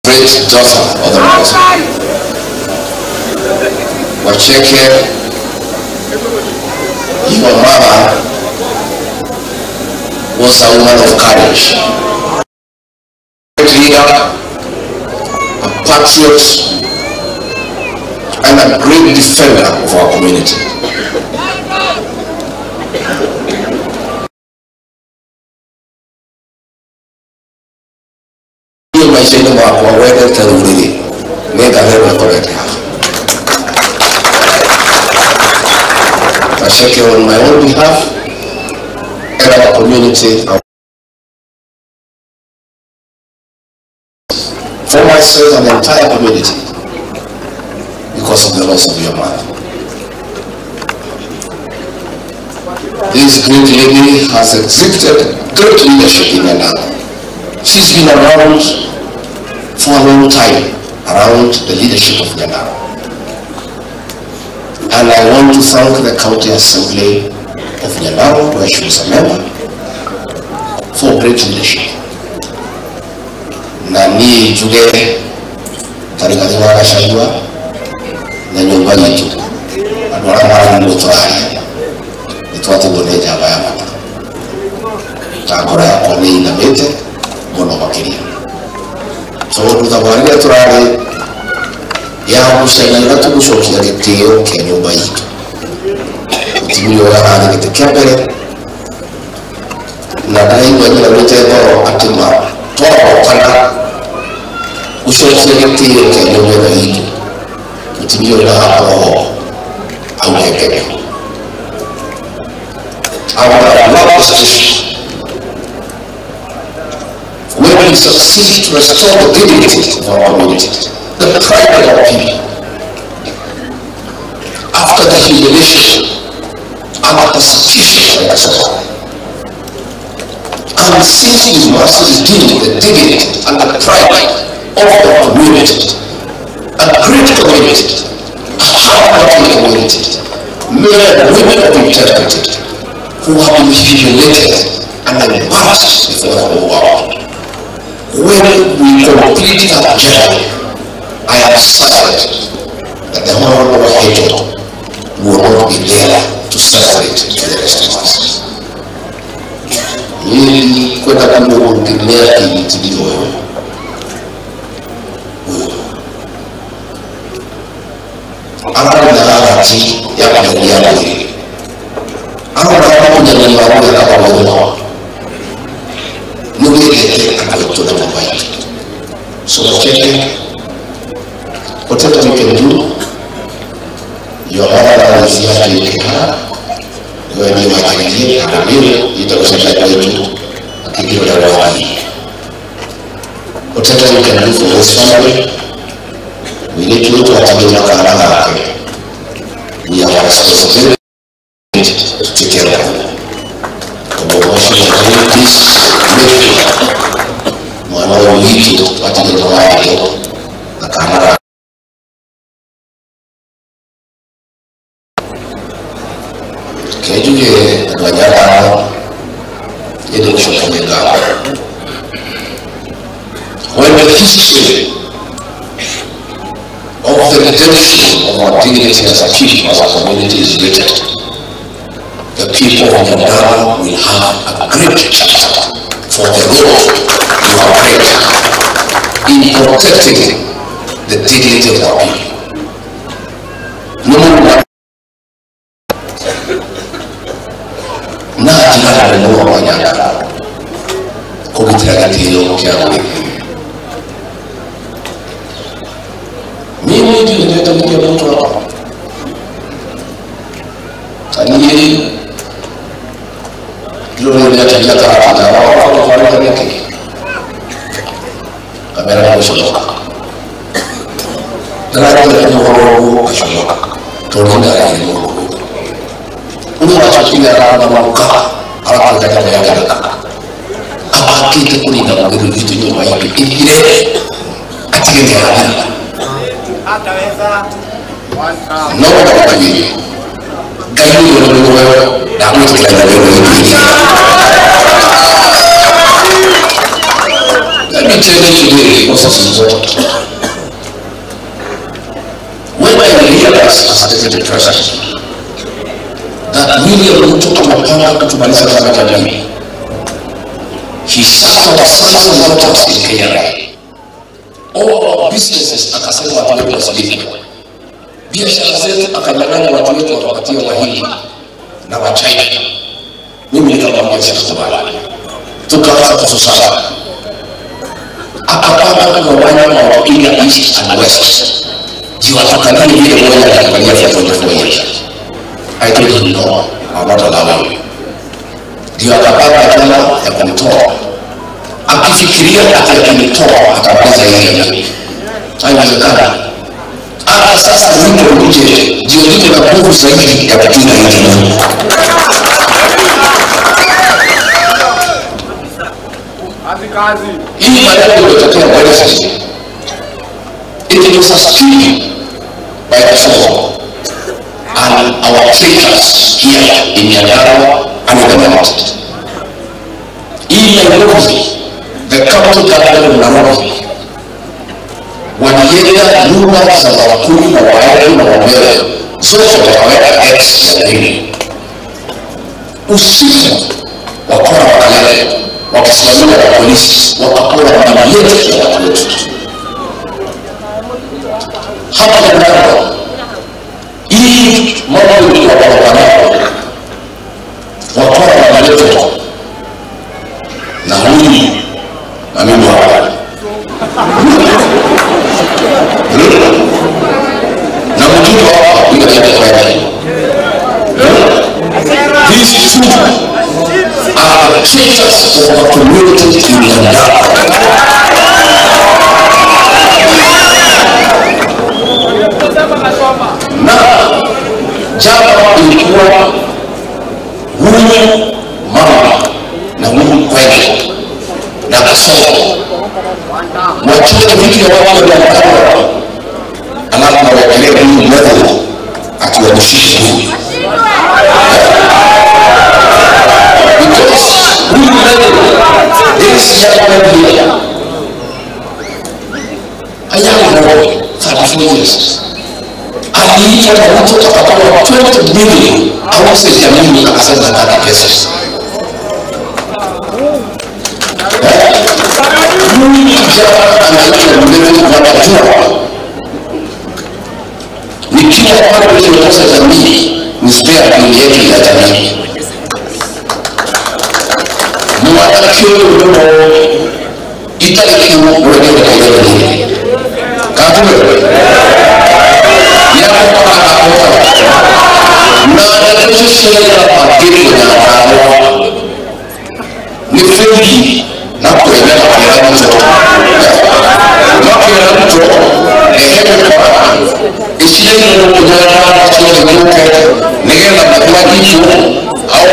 Great daughter of the mountain. Wacheke, your mother was a woman of courage, a great leader, a patriot, and a great defender of our community. Maisha-inĩ makwa wendete rũrĩrĩ nĩ ngatho ĩno ĩkorete haha. Wacheke, on my own behalf and our community, for myself and the entire community, because of the loss of your mother. This great lady has exhibited great leadership in Nyandarua. She's been around for a long time, around the leadership of Nyandarua. And I want to thank the County Assembly of Nyandarua, where she was a member, for great leadership. Na niĩ njuge ta Rigathi wa Gachagua na nyũmba itũ andũ arĩa maranimwo tũraria nĩ twatigwo nĩ njamba ya bata na ngoro yakwa nĩ inamĩte mũno makĩria tondũ thabarĩ ĩrĩa tũrarĩ ya gũcaria tũgũcokia gĩtĩo kĩa nyũmba itũ mũtumia ũyũ ararĩ gĩtĩ kĩa mbere na ndĩraigua nyinamĩte ngoro atĩ ma twahotana gũcokia gĩtĩo kĩa nyũmba ĩno itũ mũtumia ũyũ ndagakorwo ho auge mbere. I would have loved this. When we succeed to restore the dignity of our community, the pride of our people, after the humiliation and the persecution by us, and since we must redeem the dignity and the pride of our community, a great community, a hard-working community, men and women of integrity, who have been humiliated and embarrassed before the whole world. When we complete that journey, I am certain that the Honorable Waheto will not be there to celebrate to the rest of us. Nili kwenda kũmũgũrũkĩria kĩnyitithio ũyũ ũyũ ararĩ na harati ya kũgeria mwĩrĩ arona kũnyarirwo gwĩka maũndũ nĩwendete andũ aitũ na nyũmba itũ. So Wacheke, whatever you can do, your mother is here to her. Wewe ni wakilie na mimi nitakusaidia kwetu akijua wapi. Whatever you can do for this family, we need to do what we can. We have a responsibility to take care of them. Please make sure mwana witũ atigĩrwo wake na kana kenjuge andũ a Nyandarua ĩndĩ gũcokeria ngatho. When the history of the redemption of our dignity as a people, as a community is written, the people of Nyandarua will have a great chapter for the role you have played in protecting the dignity of our people. No more na njĩra nene mũno wa Nyandarua kũgitĩra gĩtĩo kĩa rũrĩrĩ. Mimi ndiye nĩndetagĩria mũtwe wakwa ta niĩ ndĩrorĩria karata wakwa nĩkĩ kamera nĩ gũconoka ndĩraria ũhoro ũguo ngaconoka tondũ ndarĩ mũndũ ũrĩa wacokire aramaruka aratuĩka nyamũ ya gĩthaka abangĩte kũrinda rũrĩrĩ rwitũ nyũmba itũ ĩthire atige nĩ arathira no ndagũkagĩria Ngai ũyũ nĩ muoyo ndagwĩtĩkĩra rũrĩrĩ rwitũ ĩthire. Let me tell you today, because this is important. When I realized as deputy president that William Ruto amepanga kutumaliza kama jamii, he sat our sons and daughters in KRA. All our businesses akasema watu wetu wasilipe. Biashara zetu akanyang'anya watu wetu wakapatia Wahindi na Wachina. Mimi nikamwambia sikubali. Tukaanza kususana. Akapanga kugawanya wa East and West. Jiwatokana vile moja alifanyia for years. I told him no, I'm not allowing you. Ndio akapanga tena ya kunitoa. Akifikiria ati akinitoa atamaliza yeye jamii. Haiwezekani. Hata sasa niko nje, ndio niko na nguvu zaidi ya kupinga hii jamii. Hii maneno iliyotokea Wednesday, it was a scheme by the Soko and our traitors here in Nyandarua and in the north. In Nairobi, the county government of Nairobi, walienda nyumba za Wakikuyu na Waembu na Wameru zote wakaweka X ya dini. Usiku wakora wakalele wakisimamiwa na polisi wakapora mali yetu ya watu wetu. Hapa Nyandarua, hii mambo ilikuwa barabarani, wakora wanaletwa na huyu na mimi hapa na mtoto hapa bila kwenda. These two are the traitors of our community in Nyandarua. Na jana ilikuwa huyu mama na huyu kweli na Kasongo wachukue vitu ya watu wa Nyandarua, alafu nawekelea huyu mwevu atiwamshike huyu. Because huyu mwevu, this young man here, a young boy, 34 years, aliitwa na mtu akapewa 20 million auze jamii, akasema nataka pesa. Huyu kijana anaitwa Mlevi, wanajua nikiwa pale kiongoza jamii ni spare akili yetu ya jamii. Mwanakio ndio italiki uregele kwa jamii. Katume yako kwa na tushishia padiri na wao ni feli na kuelewa kwa mtu na kwa mtu ehe kwa ishirini na moja na nigenda na kitu au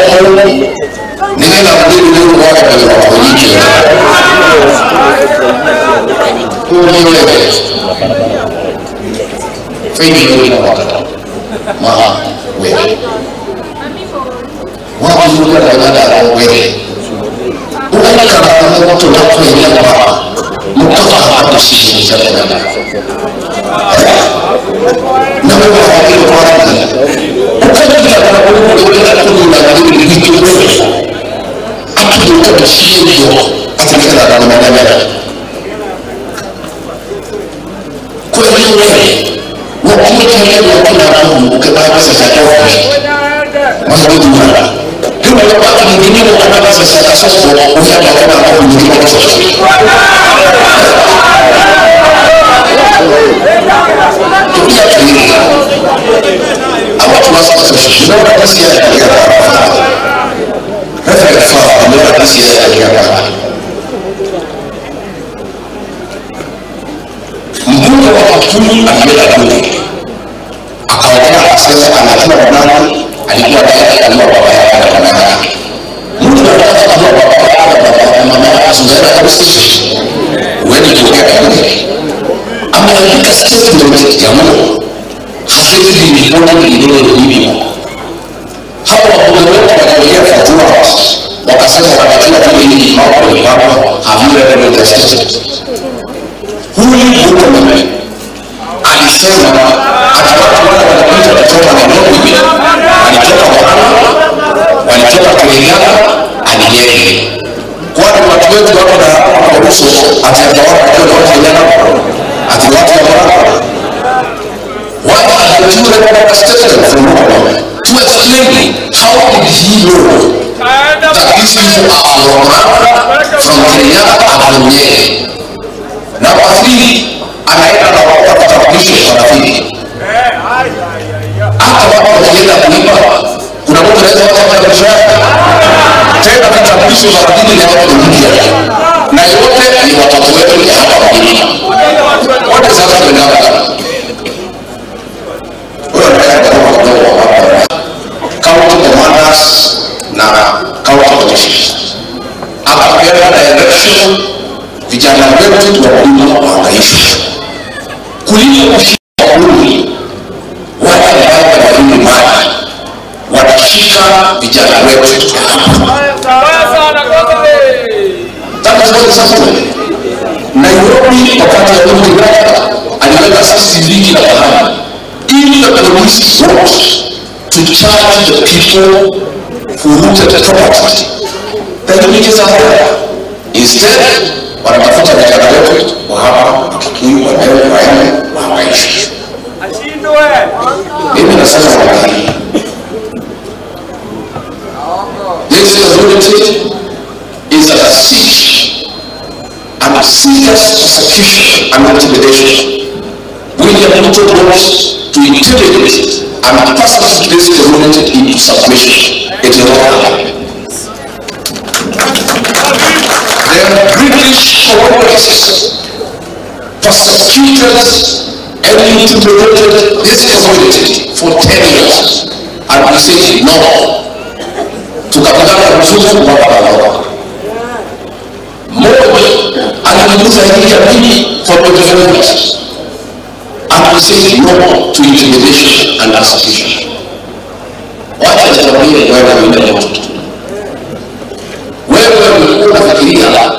nigenda mbili leo kwa kwa nyingi kwa feli ni kwa ma wewe watu wanaenda wewe ukakana mtu na kuelewa mtoto hapa sisi ni chakula na wewe hawakili kwa ukakana kwa kuona kuna vitu vingi akitoka sio atakana na maneno kwa hiyo wewe wakati kuna Mungu ukipata pesa za kwa sababu kama wakati mwingine ukapata pesa za soko unaenda kama hapo mwingine pesa mbunge wa Kikuyu alienda bunge akaongea akasema anajua nani alikuwa tayari alikuwa baba yake na mama yake. Mtu anataka kujua baba yake na mama yake asungana kabisa. Wewe kuongea bunge ameandika statement ya Mungu hasemi ni mbona ni nini hivi. Hapo wabunge wetu wanaongea for 2 hours. Wakasema wanajua vile hii mambo ilipangwa. Have you read the statement? Huyu Murkomen alisema ati watu wale walikuja kutoka Nairobi, walitoka Murang'a, walitoka Kirinyaga, Nyeri. Kwani watu wetu wako na kwa uso ati hawaona watu wa Kirinyaga, ati watu wa Murang'a? Why haven't you read a statement from Murkomen to explain how did he know that these people are from Murang'a, from Kirinyaga and from Nyeri? Number 3, anaenda na wapa vitambulisho marafiki. Hata watu wakienda kuiba, kuna mtu anaweza wacha kitambulisho yake? Tena vitambulisho marafiki ni watu mpya, na yote ni watoto wetu ya hapa mjini. What is happening now? Huyo anaenda kwa kidogo hapa. County commanders na county commissioners akapeana direction vijana wetu wa wakulima wahangaishwe kuliko kushika wahuni wale ambao wanaharibu mali, wanashika vijana wetu hapa. That is what is happening. Nairobi wakati ya Uhuru Kenyatta aliweka CCTV kila mahali ili the police want to charge the people who looted property. The images are there. Instead, wanatafuta vijana wetu wa hapa Wakikuyu, Wameru, Waembe wahangaishwe. Mimi nasema wakati this community is at a siege and a serious persecution and intimidation. William Ruto wants to intimidate and persecute this community into submission. It will not happen. The British colonialists persecuted and intimidated this community for 10 years. And we said no. Tukapigana mzungu mpaka wakaondoka. Moi aliuliza hii jamii for 24 years. And we said no to intimidation and persecution. Wacha nikwambie wewe William Ruto. Wewe ulikuwa unafikiria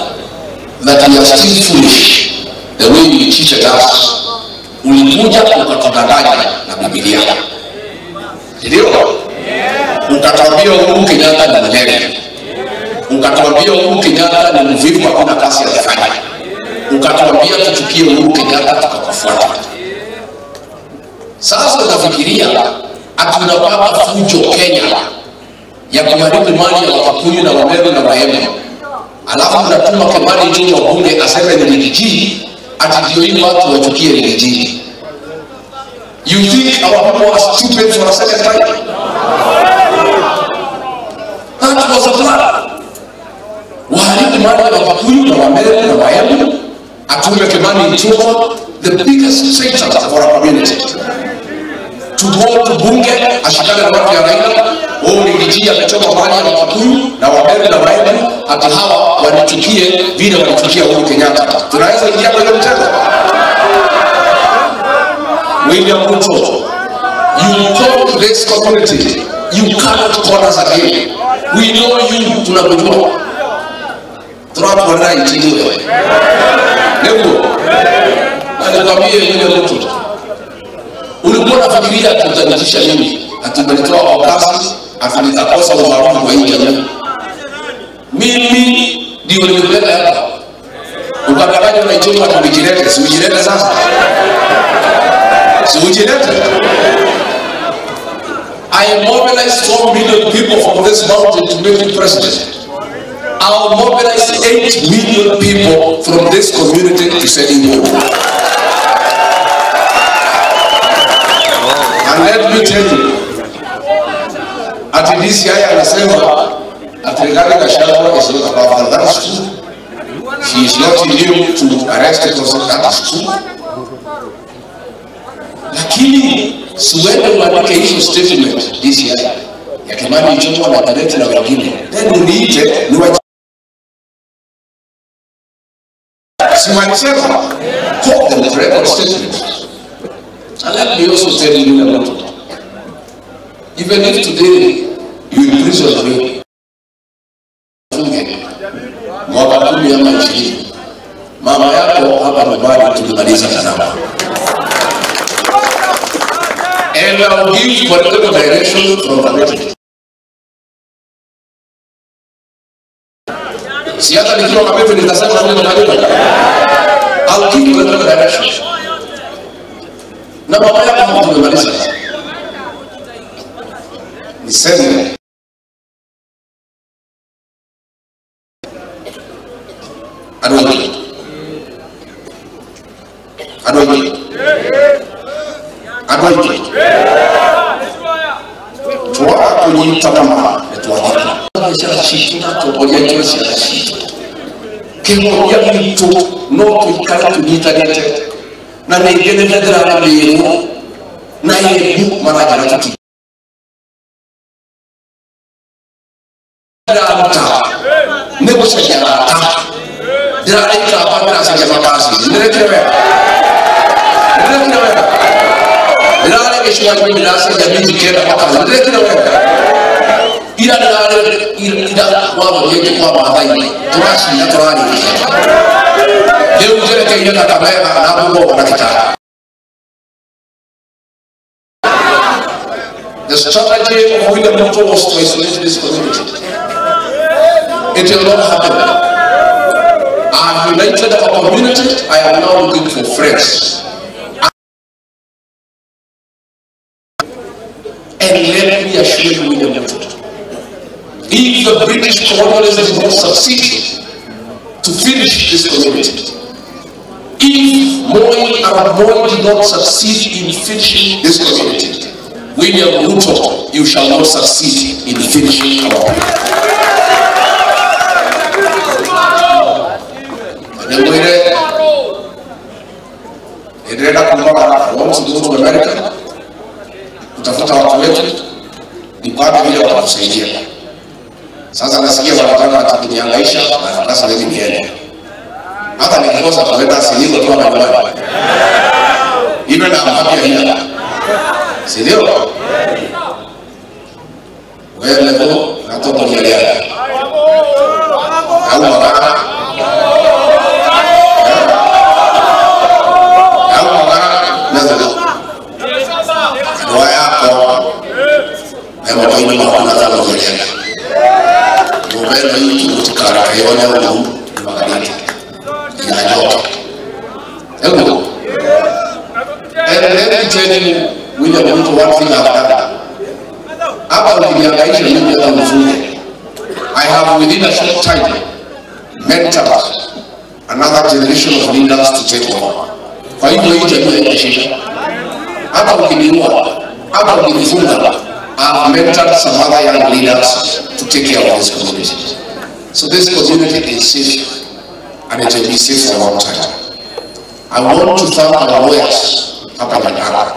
that you are still foolish the way you cheated us. Ulikuja ukatudanganya na Biblia. Ndio? Ukatuambia Uhuru Kenyatta ni mlevi. Ukatuambia Uhuru Kenyatta ni mvivu, hakuna kazi anafanya. Ukatuambia tuchukie Uhuru Kenyatta, tukakufuata. Sasa unafikiria ati unapata fujo Kenya ya kuharibu mali ya Wakikuyu na Wameru na Waembe, alafu unatuma Kimani Ichung'wah bunge aseme ni Riggy G, ati ndio hii watu wachukie Riggy G. You think our people are stupid for a second time? That was a plan. Waharibu mali ya Wakikuyu na Wameru na Waembe, atume Kimani Ichung'wah, the biggest traitor for our community, to go to bunge ashikane na watu ya Raila. Oh, Riggy G amechoma mali ya Wakikuyu na Wameru na Waembe, ati hawa wanichukie vile walichukia Uhuru Kenyatta. Tunaweza ingia kwa hiyo mtego? William Ruto, you call this community, you cannot call us again. We know you, tunakujua. Tunakuona nchini wewe. Leo alikwambia William Ruto, ulikuwa unafikiria tutanitisha mimi, ati umenitoa kwa kazi, ati nitakosa umaarufu kwa hii jamii. Mimi ndio nimekuleta hapa. Ukadanganya na Ichung'wah ati ujilete, si ujilete sasa? Si ujilete? I mobilized 4 million people from this mountain to make you president. I'll mobilize 8 million people from this community to send you home. And let me tell you, ati DCI anasema ati Rigathi Gachagua is not above the law. That's true. She is not immune to arrest because that is true. Lakini siwende uandike hizo statement DCI ya Kimani Ichung'wah na Kadeti na wengine, then uniite niwa si walisema call them to record statement. And let me also tell you, even if today you imprison me, hapa nyumbani tulimaliza salama. And I will give political direction from the. Si hata nikiwa Kabete nitasema neno na neno. I'll give political direction. Na baba yako tumemaliza. Niseme Adwaji. Adwaji. Adwaji. Tuwa kunyita kama tuwa. Biashara citu na tuongoria itwe ciana citu kĩhumo gitũ no tũikare tũnyitanĩte na ningĩ nĩ ndĩrarĩmĩrwo na Embu maranjĩra tũti ndĩraruta nĩ gũcaria rata ndĩrarĩka hapa ndĩracaria mabasi nĩndĩrekire wega nĩndĩrekire wega ndĩrarĩ gĩcũa-inĩ ndĩracaria miji kenda makazi nĩndĩrekire wega ira ira wathondeke kwa Maathai tũracinda tũrarĩkia rĩu njerekeire Kakamega na Bungoma na Kitale. The strategy of William Ruto was to isolate this community. It will not happen. I have united our community. I am now looking for friends. And let me assure you, William Ruto, if the British colonialism did not succeed to finish this community, if Moi Arap Moi did not succeed in finishing this community, William Ruto, you shall not succeed in finishing our people. America, kutafuta watu wetu, nipange vile watakusaidia. Sasa nasikia wanataka kunihangaisha na sasa hivi niende. Hata nikikosa kwenda siliko tu hapa nyumbani. Even I'm happy here. Si ndio? Wewe leo natoka nialia. Au magara. Au magara na ndio. Ndoa yako. Na mbaini makuna tano nialia. Mubeno yutu kutikara yona umu magaliti inajoka. Hello. And let me tell you, William Ruto, one thing I've done. Hapa ukinihangaisha mimi hata mzungu. I have within a short time mentored another generation of leaders to take over. Kwa hivyo hii jamii haina shida. Hata ukiniua, hata ukinifunga, I've mentored some other young leaders to take care of this community. So this community is safe, and it will be safe for a long time. I want to thank our lawyers hapa Nyandarua.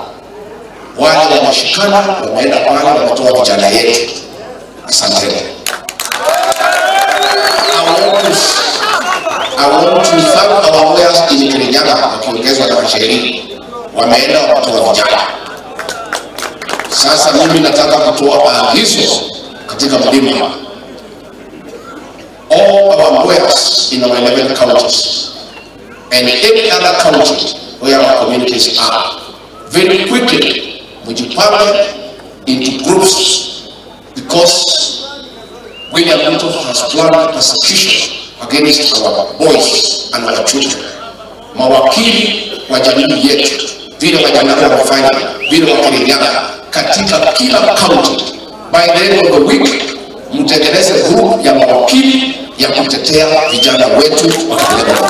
Wale wameshikana, wameenda pale, wametoa vijana yetu. Asante. I want to thank our lawyers in Kirinyaga, wakiongezwa na mashairi, wameenda wametoa vijana. Sasa mimi nataka kutoa maagizo katika mlima. All our lawyers in our 11 counties and any other county where our communities are, very quickly mjipange into groups, because William Ruto has planned persecution against our boys and our children. Mawakili wa jamii yetu, vile wa Nyandarua wamefanya, vile wa Kirinyaga, katika kila county, by the end of the week mtengeneze group ya mawakili ya kutetea vijana wetu wakipelekwa.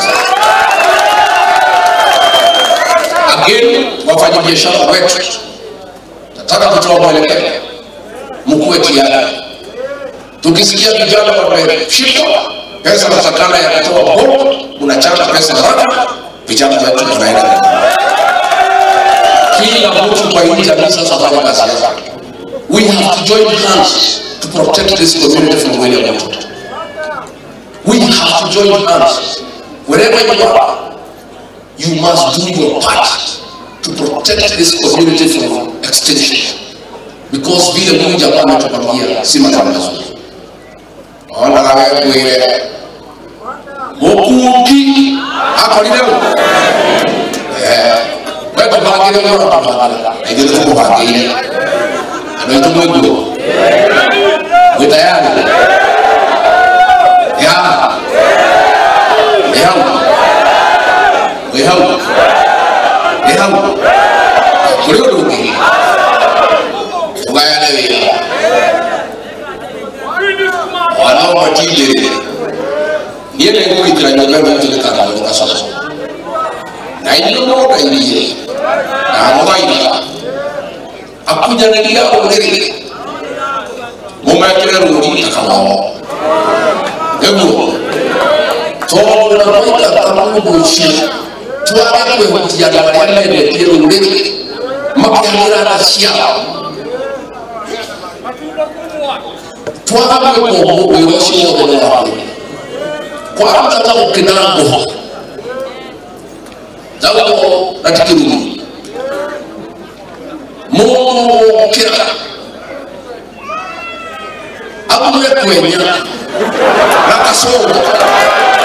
Again, wafanyabiashara wetu, nataka kutoa mwelekeo, mkuwe tayari. Tukisikia vijana wameshikwa, pesa natakana ya kutoa bomu, unachanga pesa haraka, vijana wetu wanaenda. Kila mtu kwa hii jamii sasa afanye kazi yake. We have to join hands to protect this community from William Ruto. We have to join hands. Wherever you are, you must do your part to protect this community from extinction. Because vile huyu jamaa ametupangia si maneno mazuri. Ona wewe kuile. Mukuki hapo leo. Tũbangĩre ũrĩa ũratũbangĩra na ithuĩ nĩtũmũbangĩire. Andũ aitũ mwĩ nguo? Mwĩ tayari? Ĩ haha? Ĩ hau? Ĩ hau? Ĩ hau? Kũrĩ ũndũ ũngĩ? Tũgayane wĩra. Mwana ũmwe ti igĩrĩ. Niĩ nĩngũgitĩra nyũmba ĩno itũ ndĩkanagwe nĩ gacoco. Na inyuĩ mũndeithie na mũthaitha akunyanĩria rũrĩrĩ mũmekĩre rũri ta kamao nĩguo tondũ na mwaingata mũndũ ũcio twage kwĩhutia andũ arĩa mendetie rũrĩrĩ makĩhũthĩra tha ciao twaga gwĩka ũguo wĩra ũcio wothe nĩ wa tũhũ. Kwaruta ta gũkĩna ngũha thauo na ti kĩrumi mũndũ wokĩra aumire kwenya na kacũngũ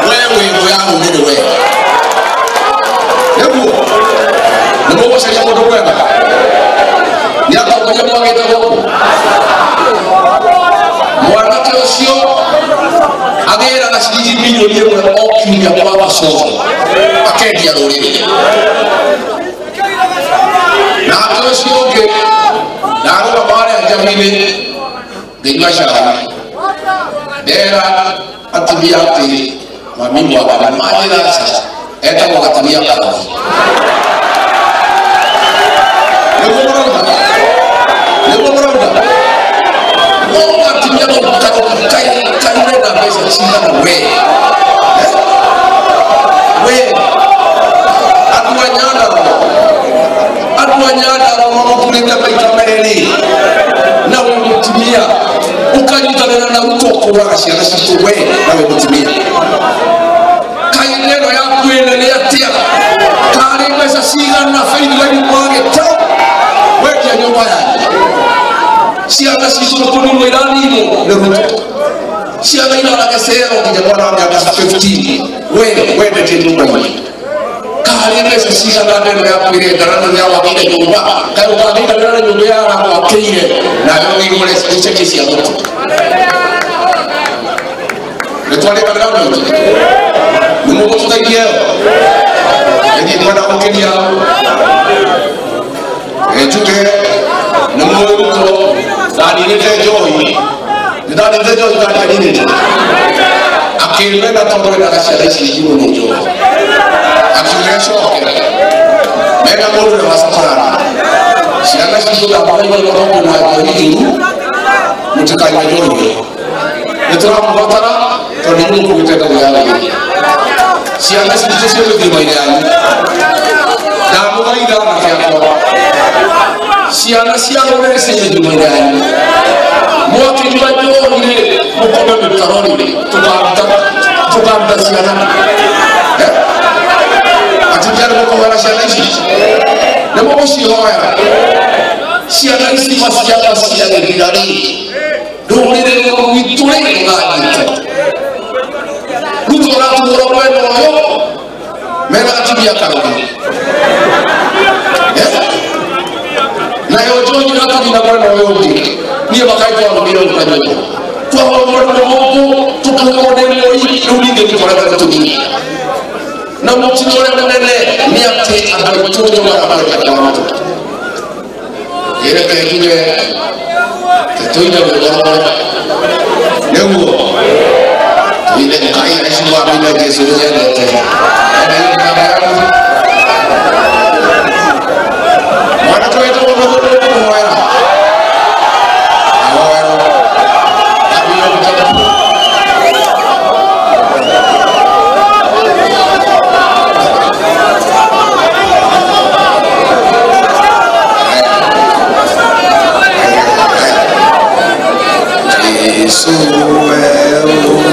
we wĩ ngũ ya rũrĩrĩ we nĩguo nĩmũgũcaria mũndũ mwega nĩ atongoria mwagĩte gũkũ mwanake ũcio agĩraga ciringi milioni ĩmwe o kiumia kwa gacũngũ akendia rũrĩrĩ nake ũcio ũngĩ ndarũgama harĩa njama-inĩ ngĩnyua cai ndera atumia atĩ mami mwathani manjĩra aca etagwo gatumia karogi nĩguo mũrauga nĩguo mũrauga no gatumia kau karogi kai kai ũrenda mbeca cigana we we andũ a Nyandarũa andũ a Nyandarũa mamũturĩte maita merĩ na wĩ mũtumia ũkanyitanĩra na Ruto kũraga ciana citũ we na wĩ mũtumia kaĩ ĩno yaku ĩnene atĩa karĩ mbeca cigana Faith mwagĩte wendia nyũmba yanyu ciana citũ nĩ kũninwo iraninwo nĩ Ruto ciana irarage cero nginya mwana wa mĩaka 15 we wendetie nyũmba-inĩ karĩ mbeca cigana ndeno yaku ĩrenda na nĩ yawakĩire nyũmba kaĩ ũkangĩikanĩra na nyũmba ya aragwakĩire nawe ũgĩgũre ceki cia Ruto nĩ twarĩkanĩra andũ aitũ nĩ mũgũtũteithia ĩyo ĩthiĩ twenda gũkĩria njuge nĩ mũĩ Ruto ndaninĩte njohi nĩ ndaninĩte njohi kandianinĩte akĩmena tondũ endaga ciana ici inyuo nĩ njohi akiuga coke mena mũndũ ũrĩa wacokorana ciana citũ ndamũthaitha korwo na njohi njũru mũtikanyue njohi ĩyo nĩ tũramũbatara tondũ nĩ mũkuĩte ndegũ ya rũrĩrĩ ciana citũ ciĩ mĩthiũma-inĩ yanyu ndamũthaitha anake akwa ciana cia rũrĩrĩ ciĩ mĩthiũma-inĩ yanyu mwakĩnyua njohi rĩ mũkome mĩtaro-rĩ tũkaruta ciana atumia nĩ mũkũhoera ciana ici nĩ mũgũcihoera ciana ici maciana ciagĩrĩra rĩ rũrĩrĩ rwitũ rĩ rũgathiĩte Ruto aratũhũra mwena ũyũ mena atumia karogi nayo njohi ĩratũnina mwena ũyũ ũngĩ niĩ makai twarũmire ũkanyua twahũrwo nĩ gũkũ tũkahũrwo nĩ Moi rĩu ningĩ tũkorete tũthiĩ na mũtino ũrĩa mũnene nĩ atĩ andũ aitũ nĩ marabarĩka kwa Ruto ĩreke njuge tũine rwĩmbo rũmwe nĩguo tuine Ngai acio wa Jesũ nĩnyendete mwanake wĩtagwo Mũthũngũ nĩkũmũhoera ahoerwo ambĩrĩrie gũteta. Jesu wewe